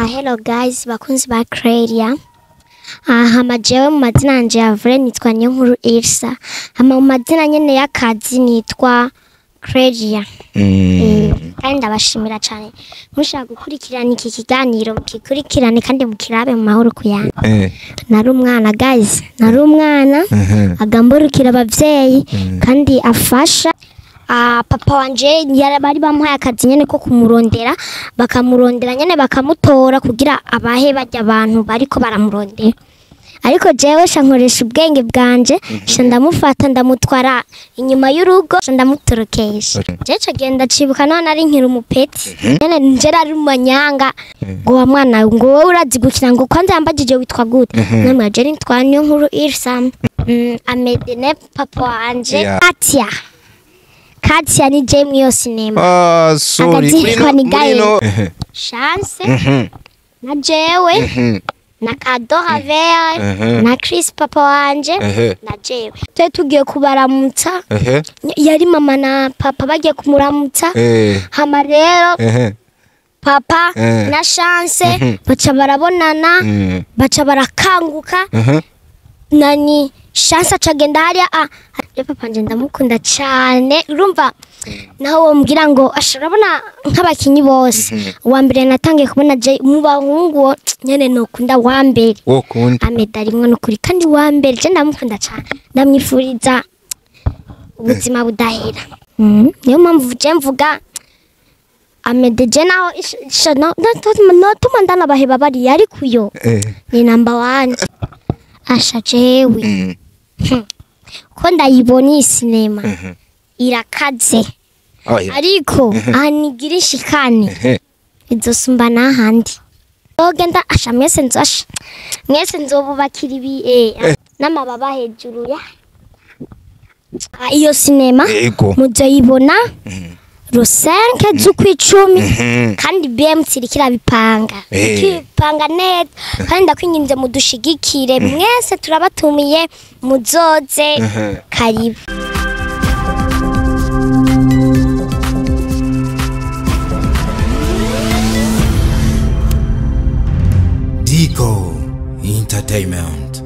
Hello guys, bakunzi ba Crelia. Hama jewe mu mazina yanje ya vrai nitwa Niyonkuru Irsa. Hama mu mazina nyene y'akazi nitwa Crelia. Kandi ndabashimira cyane. Mushaka gukurikirana iki kiganiro, mukikurikirane kandi mukirabe mu mahoro kuyanga. Nari umwana guys, nari umwana agamburukira abavyeyi kandi afasha. Papa wanje bari bamuhaye akazi nyene ko kumurondera, bakamurondera nyene bakamutora kugira abahe bajya abantu bariko baramurondera. Ariko jewe sha nkoresha ubwenge bwanje, sha ndamufata ndamutwara inyuma y'urugo, sha ndamutorokesha. Je ca genda cibuka none ari nkiri umupeti. Nyene nje ari umanyanga ngo wa mwana ngo wowe urazi gukina, ngo kwanza yambajije witwa gute? Namwe je nitwa Niyonkuru Irsa. Amedene papa wanje. Katia. Katia ni je mwiyo sinema. Sorry. Chance. Na jewe. Na Kado Haver, na Chris papa wanje, na jewe. Twe tugiye kubaramutsa. Yari mama na papa bagiye kumuramutsa. Hama rero papa na Chance baca barabonana, baca barakanguka. Nani Chance acagenda hariya. Papa nje ndamukunda cyane. Urumva naho wombwira ngo ashobora nk'abakinyi bose. Uwa mbere natangiye kubona je mu bahungu nyene nokunda wa mbere. Wokunda. Ameda rimwe nukuri kandi wa mbere je ndamukunda cyane. Ndamwifuriza ubuzima budahera. Niyo mpamvu je mvuga Amede je naho no tuma ndanabaheba bari yari kuyo. Ni number 1. Asha jewe. Ko ndayibona iyi sinema irakaze. Ariko anigira ishikane izosumba n'ahandi. Ogenda asha mwese nzasha mwese nzobubakira ibi n'amababa hejuru ya iyo sinema muzoyibona 5 z'ukwicumi kandi BMT iriko irabipanga. Ikipanga neza kandi ndakwinginze mudushigikire mwese turabatumiye muzoze karibu. Dico Entertainment.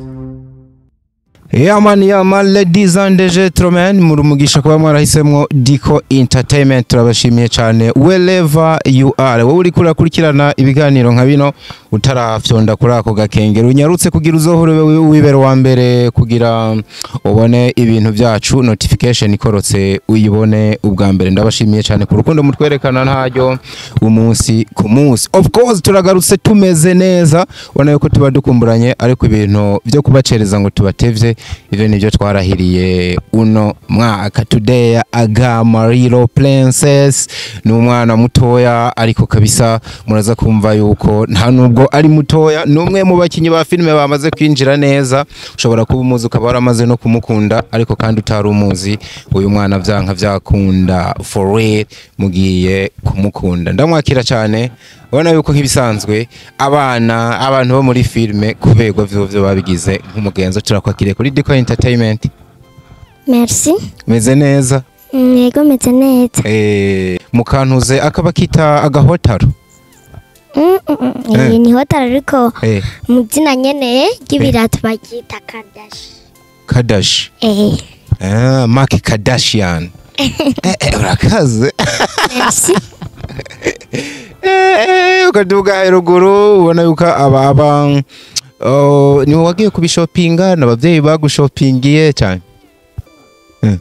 Yeah man, ladies and gentlemen, murumugisha kuba mwarahisemwo Dico Entertainment. Turabashimiye cyane wherever you are. Wowe uri kurakurikirana ibiganiro nka bino utarafyonda kuri ako gakengero, unyarutse kugira uzohore wibero wa mbere kugira ubone ibintu byacu, notification ikorotse uyibone ubwa mbere. Ndabashimiye cyane ku rukundo mutwerekana ntaryo umunsi ku munsi. Of course turagarutse tumeze neza, ubona yuko tuba dukumburanye, ariko ibintu byo kubacereza ngo tubatevye ivyo nivyo twarahiriye uno mwaka. Today Agamariro Princess ni umwana mutoya, ariko kabisa muraza kumva yuko nta nubwo ari mutoya, ni umwe mu bakinyi ba filime bamaze kwinjira neza. Ushobora kuba umuzi ukaba waramaze no kumukunda, ariko kandi utari umuzi, uyu mwana vyanka vyakunda for real mugiye kumukunda. Ndamwakira cyane, ubona yuko nk'ibisanzwe abana abantu bo muri filime kuberwa vyo babigize nk'umugenzo. Turakwakiriye kuri Dico Entertainment. Merci. Meze neza? Yego meze neza. Mukantuze akaba kita agahotaro. Ni hotaro ariko mu zina nyene ry'ibirato bagita Kadashi. Kadashi. Mark Kardashian. Urakaze. Merci. Ukaduga ruguru ubona yuko aba ni wagiye kubishopinga n'abavyeyi bagushopingiye cyane. Ni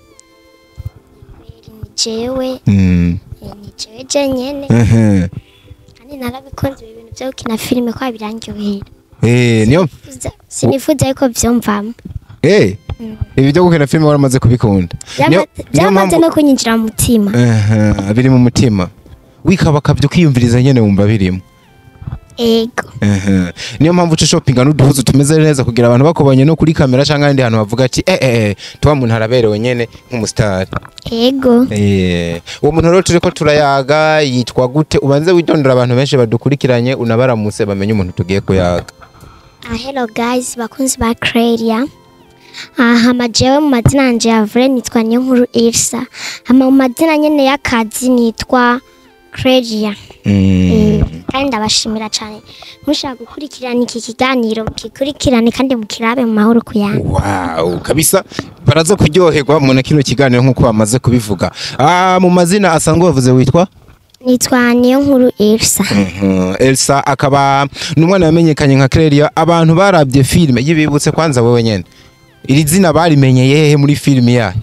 jewe. Ni jewe je nyene. Kandi narabikunze ibintu byo gukina filime kwa birangyohera. Niyo sinifuza yuko vyomvamo. Ibi byo gukina filime waramaze kubikunda. Byamaze no kunyinjira mu mutima. Biri mu mutima. Wikabakavyo kwiyumviriza nyene wumva birimo. Ego. Niyo mpamvu uca shoppinga n'uduhuzu tumeze neza kugira abantu bakobanye no kuri kamera cyangwa ahandi hantu bavuga ati tuwa muntu araberewe nyene nk'umustar. Ego. Uwo muntu rero turiko turayaga yitwa gute? Ubanze widondora abantu benshi badukurikiranye unabaramutse bamenye umuntu tugiye kuyaga. Hello guys, bakunzi ba Crelia. Hama jewe mu mazina yanje ya vrai nitwa Niyonkuru Irsa. Hama mu mazina nyene y'akazi nitwa Credia. Kandi ndabashimira cyane, mushaka gukurikirana iki kiganiro mukikurikirane kandi mukirabe mu mahoro kuyana. Wow, kabisa baraza kuryoherwa mu kino kiganiro nkuko bamaze kubivuga. Mu mazina asanzwe bavuze witwa? Nitwa Niyonkuru Elsa. Elsa akaba n'umwana yamenyekanye nka Clelia. Abantu barabye filme yibibutse kwanza wewe nyene, iri zina barimenyeye hehe muri filme yayo?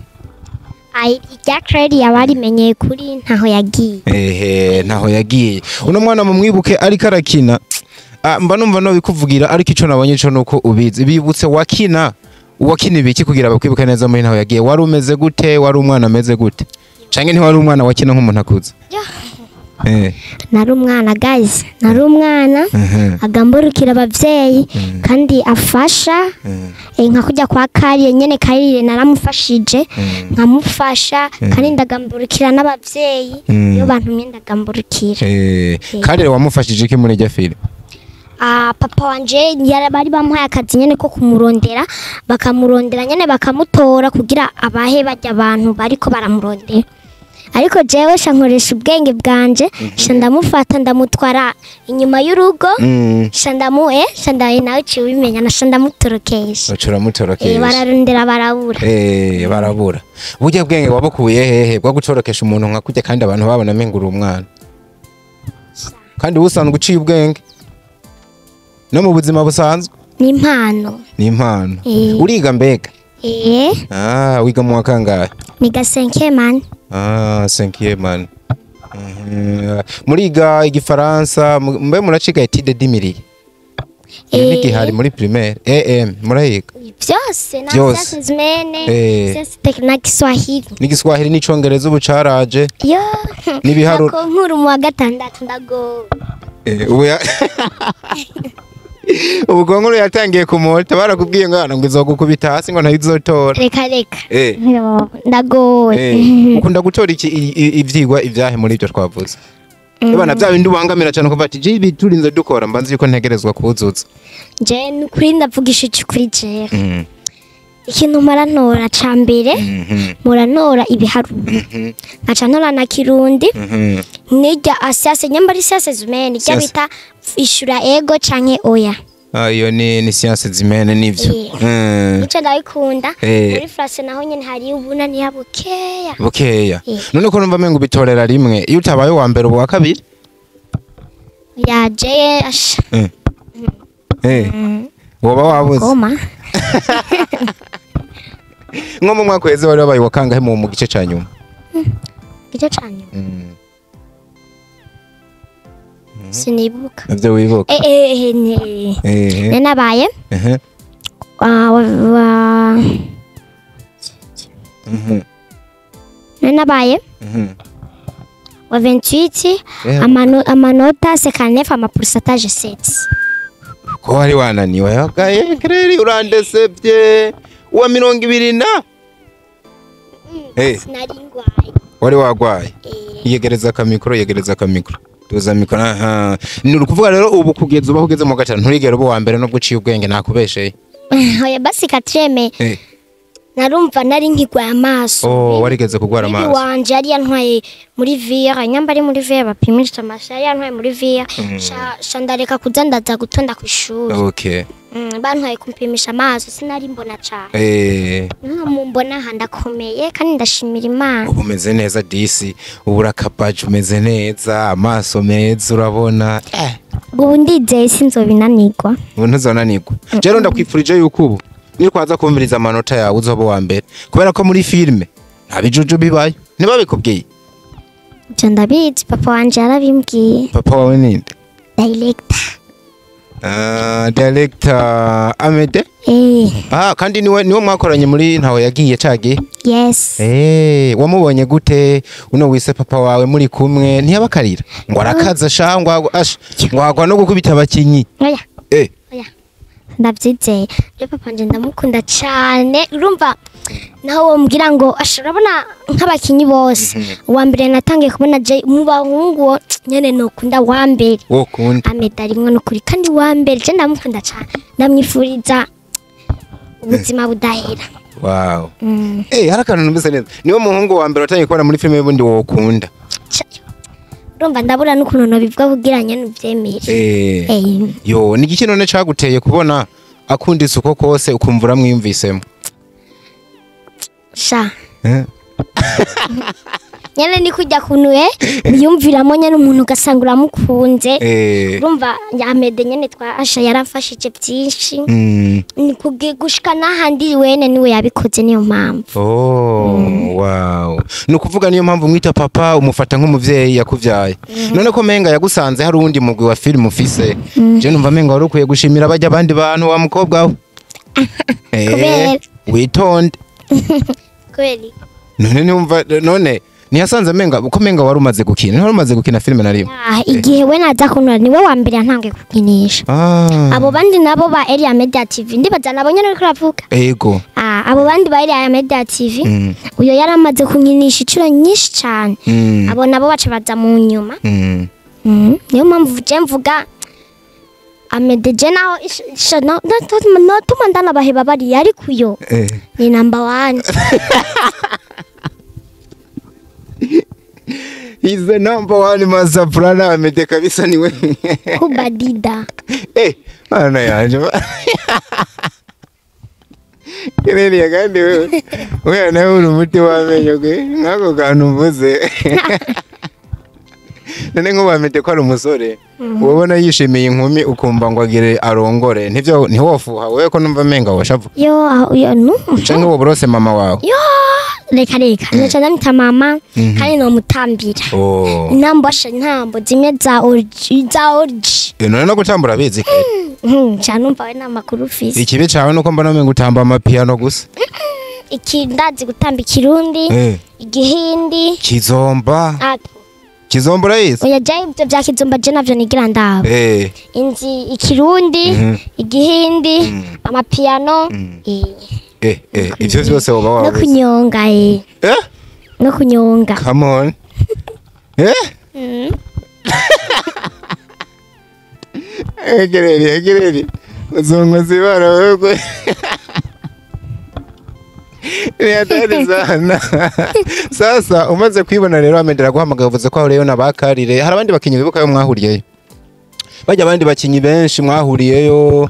Ai, irya Clelia barimenyeye kuri Ntaho Yagiye. Ehe, Ntaho Yagiye. Uno mwana mumwibuke ariko arakina. Mba numva no bikuvugira, ariko ico nabonye ico nuko ubizi. Bibutse wakina ibiki kugira bakwibuke neza muri Ntaho Yagiye? Wari umeze gute? Wari umwana ameze gute? Canke ntiwari umwana wakina nk'umuntu akuze? Nari umwana guys, nari umwana agamburukira abavyeyi kandi afasha, nka kujya kwa Karire nyene. Karire naramufashije, nkamufasha kandi ndagamburukira n'abavyeyi, iyo bantumye ndagamburukira. Karire wamufashije iki muri iryo filime? Papa wanje bari bamuhaye akazi nyene ko kumurondera, bakamurondera nyene bakamutora kugira abahe bajya abantu bariko baramurondera. Ariko jewe sha nkoresha ubwenge bwanje, sha ndamufata ndamutwara inyuma y'urugo, sha ndamuhe, sha ndaye nawe ciwe ubimenya, na sha ndamutorokesha. Ucuramutorokesha. Bararondera barabura. Barabura. Burya bwenge wabukuye hehe bwo gutorokesha umuntu nka kujya kandi abantu babona mengura umwana? Kandi ubusanzwe uciye ubwenge no mu buzima busanzwe? Ni impano. Ni impano. Uriga mbega? Wiga mu wa kangahe? Niga 5e man. 5e man. Muriga igifaransa, mbe muraciga étude d'imiri? Niki hari muri primaire AM murayiga? Byose na sciences humaines, sciences techniques, Kiswahili. N'igiswahili n'icongereza ubu caraje. Yo. N'ibiharuro. Nkuru mu wa gatandatu ndago. Ubu ubu nkuru yatangiye kumota, barakubwiye ngo hano ngo izogukubita hasi ngo ntayizotora. Reka reka. Ndagoye. Ukunda gutora iki ivyigwa ivyahe muri ibyo twavuze? Ebana bya bindi ubangamira cyane kuva ati jibi turinze dukora mbanze yuko ntegerezwa kuzuza. Je nukuri ndavugisha ukuri je. Ikintu mara ntora ca mbere, mora ntora ibiharuro. Nkaca ntora na Kirundi. Nijya asiase nyamba ari sciences humaines, ijya bita ishura ego canke oya. Iyo ni sciences humaines nivyo. Nico ndabikunda. Muri France naho nyene hari ubuna ni bukeya. Bukeya. None ko numva mengo bitorera rimwe, iyo utabaye wa mbere ubu wa kabiri? Ya je asha. Woba wabuze. Koma. Nko mu mwaka weze wari wabaye wa kangahe mu gice ca nyuma? Gice ca nyuma. Sinibuka. Navyo wibuka? Ne nabaye? Ne nabaye? Wa 28 amanota 59 ama pourcentage 7. Ko wari wananiwe yagaye Claire urandesebye wa 20 na? Sinari ngwaye. Wari wagwaye? Yegereza akamikro, yegereza akamikro. Tuza mikro. Aha. Ni ukuvuga rero ubu kugeza ubaho ugeze mu gatanu nturigera ubu wa mbere nubwo uciye ubwenge nakubesheye. Oya basi katreme. Narumva nari nkigwaye amaso. Warigeze kugwara amaso. Bibi wanje yari yantwaye muri VR, nyamba ari muri VR bapimisha amaso, yari yantwaye muri VR. Sha ndareka kuza ndaza gutonda ku ishuri. Okay. Bantwaye kumpimisha amaso sinari mbona cyane. Mumbona aha ndakomeye kandi ndashimira Imana. Ubu umeze neza disi, ubu urakabaje umeze neza, amaso meza urabona. Ubu ndizeye sinzobinanirwa. Ubu ntuzonanirwa. Rero ndakwifurije yuko ubu ni kwaza kumviriza amanota yawe uzoba wa mbere, kubera ko muri filme nta bijuju bibayo. Ntibabikubwiye? Ibyo ndabizi, papa wanje yarabimbwiye. Papa wawe ninde? Director. Director Amede? Kandi niwe mwakoranye muri Ntaho Yagiye cagiye? Yes. Wamubonye gute uno wise papa wawe muri kumwe ntiyabakarira? Ngo arakaza sha ngo asha ngo agwa no gukubita abakinyi. Oya. Oya. Ndabyizeye. Rero papa nje ndamukunda cyane. Urumva naho wombwira ngo asha urabona nk'abakinyi bose. Uwa mbere natangiye kubona je mu bahungu nyene nokunda wa mbere. Wokunda. Ameda rimwe nukuri kandi wa mbere je ndamukunda cyane. Ndamwifuriza ubuzima budahera. Wow. Hari akantu numvise neza. Niwe muhungu wa mbere watangiye kubona muri filime y'ubundi wokunda. Urumva ndabura n'ukuntu nobivuga kugira nyene uvyemere. Yo, ni igiki none caguteye kubona akunda isuko kose ukumva uramwiyumvisemo? Sha. Nyene ni kujya kuntu wiyumviramo nyene umuntu ugasanga uramukunze. Urumva Amede nyene twa Asha yaramfashije byinshi. Ni gushika n'ahandi wene niwe yabikoze, niyo mpamvu. Oh, wow. Ni ukuvuga niyo mpamvu mwita papa, umufata nk'umuvyeyi yakuvyaye. None ko menga yagusanze hari uwundi mugwi wa film ufise. Je numva menga wari ukwiye gushimira bajya abandi bantu wa mukobwa we. Kubera. Witonde. Kubera. None numva none ntiyasanze menga uko menga wari umaze gukina. Wari umaze gukina filime na rimwe. Igihe we naza kunura niwe wa mbere yantangiye kukinisha. Abo bandi nabo ba Elia Media TV ndibaza nabo nyene ariko ravuga. Ego. Abo bandi ba Elia Media TV uyo yaramaze kunkinisha inshuro nyinshi cyane. Abo nabo baca baza mu nyuma. Niyo mpamvu je mvuga Amede je naho no tuma ndanabaheba bari ariko uyo ni number 1. He's the number 1 master planner Amede kabisa niwe. Kubadida. Mana yanje. Kireri kandi wewe. Wewe nawe uri umuti wamenyo gwe nkako kantu mvuze. None ngo Amede ko ari umusore. Ubona yishimiye inkumi ukumva ngo agire arongore. Ntivyo ntiwofuha wewe ko numva menga washavu. Yo yo no. Canke wo borose mama wawe. Yo reka reka naca ndamwita mama kandi nomutambira. Intambo intambo zimwe za origi za origi. None no gutambura bizi. Ca numva we namakuru ufise. Ikibi cawe nuko mbona menga utamba amapiano gusa. Iki ndazi gutamba ikirundi, igihindi, kizomba. Kizomba urayizi? Oya je ivyo vya kizomba je navyo nigira ndaba. Inzi ikirundi, igihindi, amapiano. Ivyo vyose woba wabuze. No kunyonga No kunyonga. Come on. Gereri. Uzongo zibara wewe. Ni hatari sana. Sasa umaze kwibona rero Amede araguhamagaye uvuze ko aho nabakarire. Hari abandi bakinyi bibuka yo mwahuriyeyo. Bajya abandi bakinyi benshi mwahuriyeyo.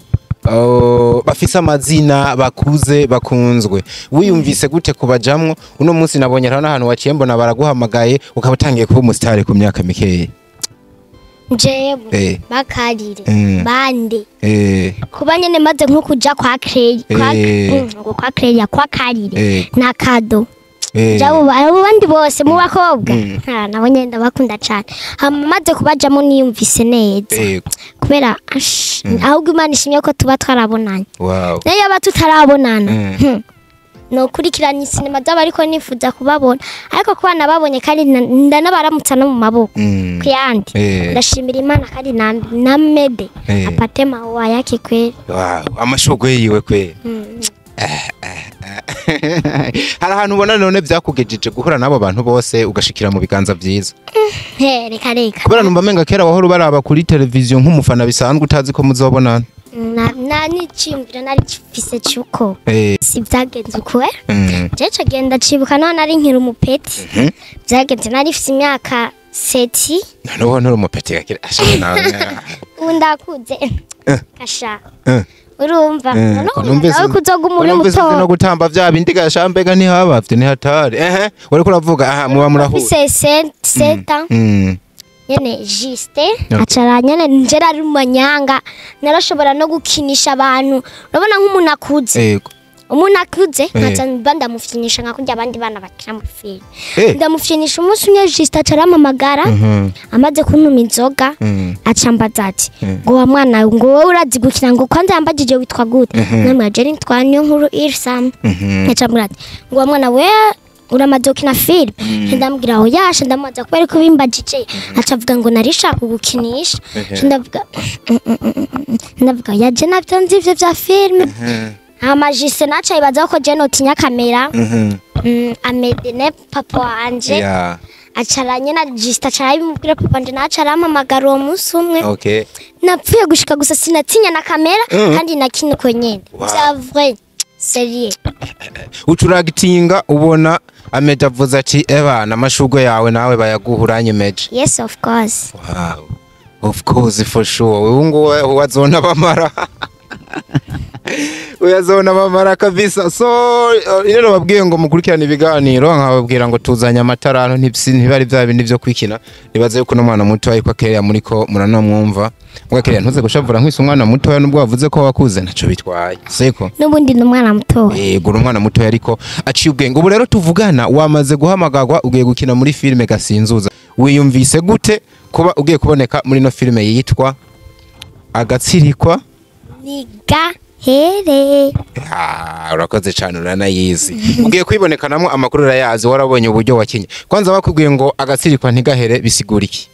Bafise amazina bakuze bakunzwe. Wiyumvise gute kubajamwo? Uno munsi nabonye hano ahantu waciye mbona baraguhamagaye ukaba utangiye kuba umusitari ku myaka mikeya. Jewe bakarire bande kuba nyene maze nko kuja kwa Clay kwa kwa Clay kwa Karire na Kado. Jabo abo bandi bose mu bakobwa nabo nyene ndabakunda cyane. Hama maze kubajamo niyumvise neza. Kubera ahubwo Imana ishimye ko tuba twarabonanye. Nayo aba tutarabonana. No kurikirana sinema zabo ariko nifuza kubabona ariko kuba nababonye kandi ndanabaramutsa no mu maboko kuyandi. Ndashimira Imana kandi na Mede apate maua yake kweli. Wow, amashugwe yiwe kweli. Hari ahantu ubona none vyakugejeje guhura n'abo bantu bose ugashikira mu biganza vyiza. Reka reka. Kubera numva menga kera wahora ubaraba kuri televiziyo nk'umufana bisanzwe utazi ko muzobonana. Na niciyumviro nari mfise cyuko si byagenze uko je cagenda cibuka none nari nkiri umupeti. Byagenze nari mfise imyaka 7. Noneho nturi umupeti gakira ashaka nawe. Undakuze kasha. Urumva none kuzoga umuri muto no gutamba vya bindi gashambega ntihabavye ntihatari. Wariko uravuga aha muba murahura. Mfise 7 ans. Nyene juste acara nyene njera ari manyanga narashobora no gukinisha abantu. Urabona nk'umuntu akuze. Umuntu akuze nkaca mba ndamufyinisha nka kurya abandi bana bakina mu filime. Ndamufyinisha umunsi umwe juste acara amamagara amaze kuntuma inzoga acambaza ati ngo wa mwana ngo wowe urazi gukina ngo kwanza yambagije witwa gute? Namwe je nitwa Niyonkuru Irsam. Acambwira ati ngo wa mwana we uramaze gukina filime? Ndamubwira aho yashe ndamubaza kubera ko bimbagije acavuga ngo narishaka kugukinisha. Ndavuga ndavuga yaje navyo nzi ivyo vya filime. Hama jise naca ibaza ko je notinya kamera. Amede ne papa wanje acaranye na jiste acara bimubwira papa wanje naca arampamagara uwo munsi umwe. Napfuye gushika gusa sinatinya na kamera kandi nakinuko nyene. C'est vrai. Sérieux. Ucuragitinga ubona Ameje avuze ati eba namashurwe yawe nawe bayaguha, uranyemeje. Yes, of course. Wow. Of course, for sure. Ubu ngubu wazona bamara. Uyazona bamara kabisa. So rero babwiye ngo mukurikirane ibiganiro, nkababwira ngo tuzanye amatara hano, ntibari bya bindi byo kwikina. Nibaze yuko n'umwana muto ariko Keria muri ko muranamwumva. Mbwa Keria, ntuze gushavura nkwise umwana muto, nubwo wavuze ko wakuze ntaco bitwaye. Siko? N'ubundi ni umwana muto. Yego, uri umwana muto ariko aciye ubwenge. Ubu rero tuvugana wamaze guhamagagwa, ugiye gukina muri filime Gasinzuza. Wiyumvise gute kuba ugiye kuboneka muri no filime yitwa Agatsirikwa? Niga here. Ah, urakoze cyane, uranayizi. Ugiye kwibonekanamo, amakuru urayazi, warabonye uburyo wakinye. Kwanza bakubwiye ngo Agatsirikwa ntigahere bisigura iki?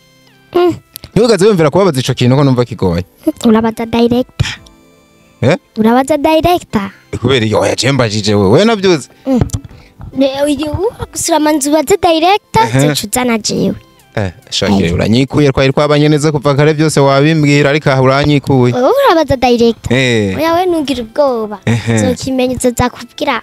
Ntiwigeze wumvira kubabaza ico kintu ko numva kigoye? Urabaza director. Eh? Urabaza director. Kubera iyo oya cembajije wewe navyuze. Ne uyu gusura manzu baze director zicuzana jewe. Shakire, uranyikuye, twari twabanye neza kuva kare, byose wabimbwira, ariko aha uranyikuye. Wowe urabaza director. Oya, we ntugira ubwoba. Nzokimenyetso nzakubwira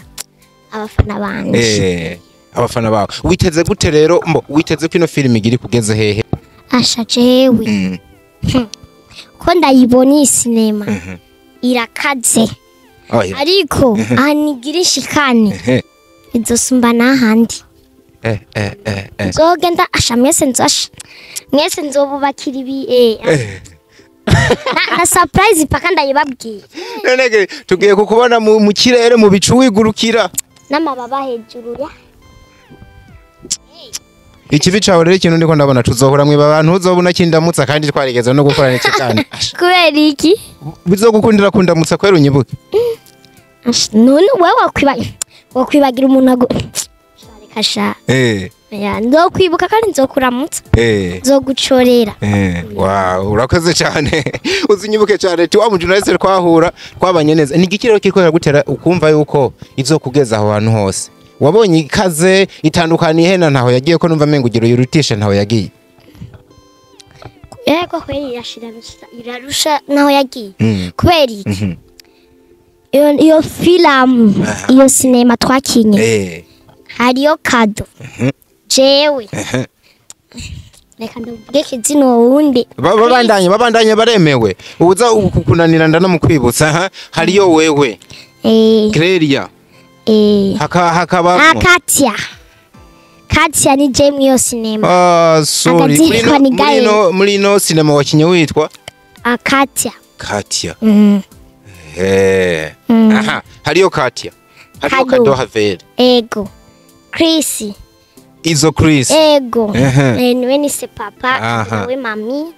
abafana banje. Abafana bawe. Witeze gute rero, mbo witeze ko ino filime igira kugeze hehe? Asha, jewe ko ndayibona iyi sinema irakaze. Oya. Ariko ahantu igira ishikane izosumba n'ahandi. Nzogenda, asha, mwese nzosha, mwese nzobubakira ibi na surprise paka ndayibabwiye. None tugiye kukubona mu kirere, mu bicu wigurukira. N'amababa hejuru ya. Ikivi cawe rero, ikintu ndiko ndabona, tuzohora mwiba abantu uzobona kindamutsa kandi twarigeze no gukorana ikiganiro. Kubera iki? Bizogukundira kundamutsa kwera unyibuke? Asha, none wewe wakwibagira umuntu ago reka sha. Ya, nzokwibuka kandi nzokuramutsa. Nzogucorera. Wow, urakoze cyane. Uzinyibuke cyane ti wa mu journaliste twahura twabanye neza. Ni igiki rero kiriko gutera ukumva yuko izokugeza aho hantu hose? Wabonye ikaze itandukaniye hena ntaho yagiye, ko numva mengo ugira uyirutishe ntaho yagiye? Yego kweli, irashira irarusha naho yagiye. Kubera iki? Iyo filamu, iyo sinema twakinye, hariyo kado jewe, reka ndavuge kizino wundi. Babandanye baremewe. Uza kukunanira ndanamukwibutsa ha? Hariyo wewe Clelia, hakabamwo na Katia. Katia ni je mw'iyo sinema. Ah, sorry. Agatsirikwa ni Gael. Muri ino sinema wakinye witwa Katia. Katia. Aha, hariyo Katia. Hariyo Kado. Kado Havere. Ego, Chris. Izo Chris. Ego. Niwe nise papa, nawe mami,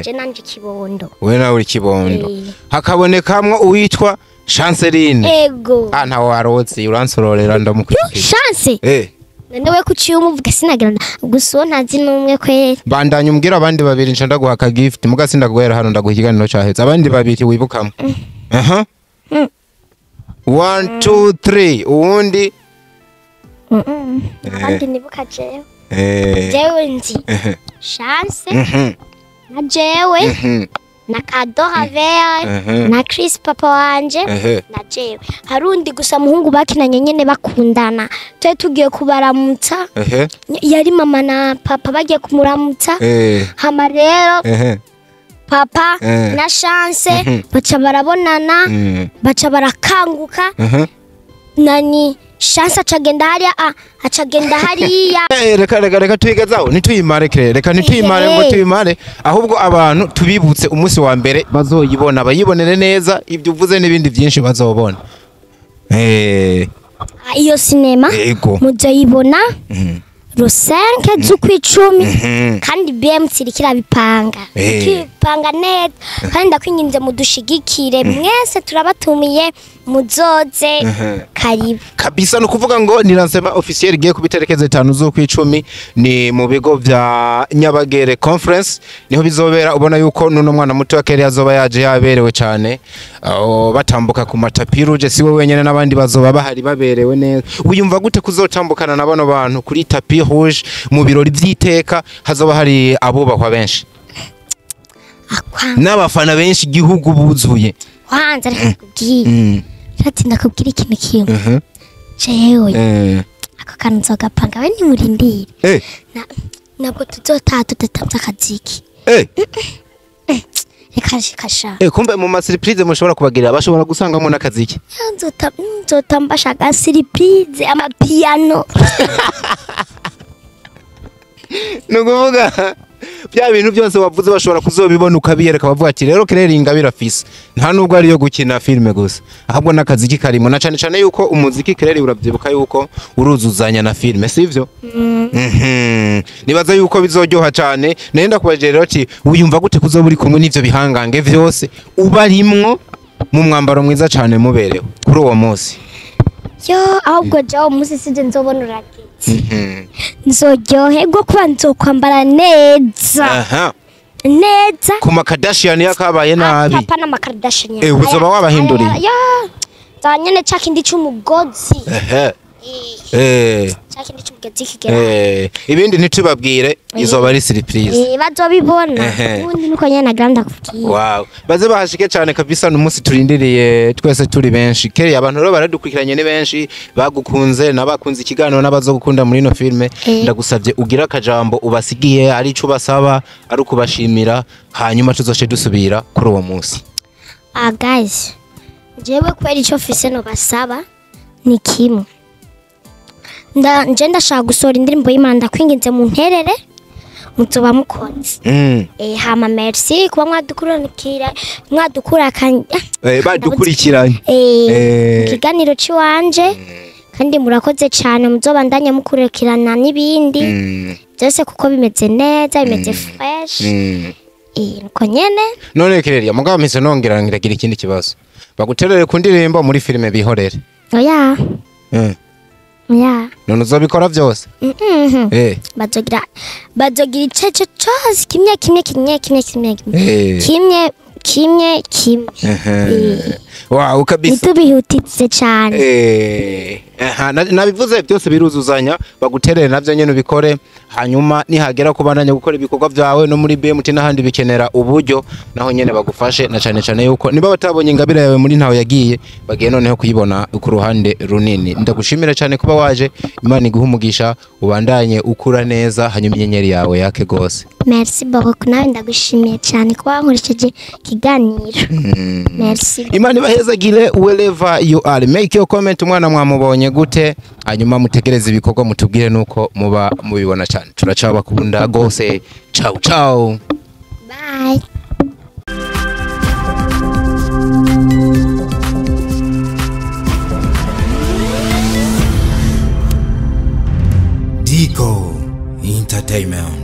je nanje kibondo. We nawe uri kibondo. Hakabonekamwo uwitwa Chanceline. Ego. Ah, ntawe warotse, uransororera ndamukurikira. Chance. None we kuciye umuvuga sinagira gusa uwo ntazi n'umwe kweri. Bandanya umbwira abandi babiri, nca ndaguha aka gift, muga sindaguhera hano, ndaguha ikiganiro caheze. Abandi babiri wibukamwo. Aha. 1 2 3, uwundi. Abandi nibuka jewe, jewe nzi Chance na jewe na Kado Havere na Chris papa wanje na jewe. Hari undi gusa muhungu bakinanye nyene bakundana, twe tugiye kubaramutsa. Yari mama na papa bagiye kumuramutsa. Hama rero papa na Chance baca barabonana, baca barakanguka. Nani, Chance acagenda hariya, acagenda hariya. Reka tuyigezaho ntituyimare kire, reka ntituyimare ngo tuyimare, ahubwo abantu tubibutse umunsi wa mbere bazoyibona, bayibonere neza ibyo uvuze n'ibindi byinshi bazobona. Iyo sinema muzoyibona le 5 z'ukwicumi, kandi BMC iriko irabipanga, ikipanga neza, kandi ndakwinginze mudushigikire mwese, turabatumiye, muzoze, karibu. Kabisa, ni ukuvuga ngo ni lancement officiel igiye kuba itariki 5 z'ukwicumi, ni mu bigo vya Nyabagere Conference niho bizobera. Ubona yuko nuno mwana muto wa Kelly azoba yaje yaberewe cyane, aho batambuka ku ma tapis rouge, si we wenyene, n'abandi bazoba bahari baberewe neza. Wiyumva gute kuzotambukana na bano bantu kuri tapis rouge mu birori vy'iteka, hazoba hari abubahwa benshi Akwa n'abafana benshi, igihugu buzuye? Kwanza reka ndakubwire, ati ndakubwira ikintu kimwe. Jewe Ako kantu nzogapanga we nimurindire. Ntabwo tuzotaha tudatamvye akaziki. Reka kasha. Kumbe mu ma surprise mushobora kubagirira bashobora gusangamo n'akaziki. Nzotamba shaka surprise amapiano. Nukuvuga bya bintu byose wavuze bashobora kuzobibona ukabiyereka bavuga ati rero Claire Ingabire afise nta nubwo ari yo gukina filme gusa ahubwo n'akaziki karimo na cane cane yuko umuziki Claire uravyibuka yuko uruzuzanya na filme sivyo? Nibaza yuko bizoryoha cane. Nenda kubaje rero ati wiyumva gute kuzoba uri kumwe n'ivyo bihangange vyose ubarimwo mu mwambaro mwiza cane muberewe kuri uwo munsi? Yo ahubwo jawo munsi sije nzobona urageze. Nzoryoherwa kuba nzokwambara neza. Neza. Ku Kardashian yakabaye nabi. Papa na Kardashian. Uzoba wabahinduriye. Ya. Za nyene ca kindi c'umugozi. Ca kindi c'umugozi kigera. Ibindi ntitubabwire izoba ari surprise. Bazobibona. Ubundi nuko nyene nagranda kubwira. Wow. Baze bahashike cyane kabisa n'umunsi turindiriye twese turi benshi. Kere abantu rero baradukurikiranye ni benshi bagukunze nabakunze ikiganiro n'abazogukunda muri no filme. Ndagusavye ugira akajambo ubasigiye ari ico basaba ari ukubashimira hanyuma tuzoce dusubira kuri uwo munsi. Guys, jewe kweri ico fise no basaba ni kimwe. Nje ndashaka gusohora indirimbo y'Imana ndakwinginze mu nterere muzoba mukoze. Hama merci kuba mwadukurikira badukurikiranye ikiganiro ciwanje kandi murakoze cyane muzobandanya mukurikirana n'ibindi byose kuko bimeze neza bimeze fresh. Nuko nyene none Claire mugabo mpise nongera ngiragira ikindi kibazo baguterere ku ndirimbo muri filme bihorere. Oya. Ya. None uzobikora byose? Bazogira iceco cyose kimwe kimwe kimwe kimwe kimwe kimwe kimwe kimwe. Wow kabisa. Nitubihutitse cyane. Nabivuze byose biruzuzanya baguterere navyo nyene ubikore hanyuma nihagera kubandanya gukora ibikorwa byawe no muri BMT n'ahandi bikenera uburyo naho nyene bagufashe na cane cane yuko niba batabonye ingabire yawe muri ntaho yagiye bagiye noneho kuyibona ku ruhande runini. Ndagushimira cyane kuba waje. Imana iguhe umugisha ubandanye ukura neza hanyuma inyenyeri yawe yake gose. Merci beaucoup nawe ndagushimiye cyane kuba wankoresheje ikiganiro. Merci. Imana ibahezagire wherever you are. Make your comment umwana mwamubonye gute hanyuma mutegereze ibikorwa mutubwire nuko muba mubibona cyane. Turacabakunda gose. Ciao ciao. Bye. Dico Entertainment.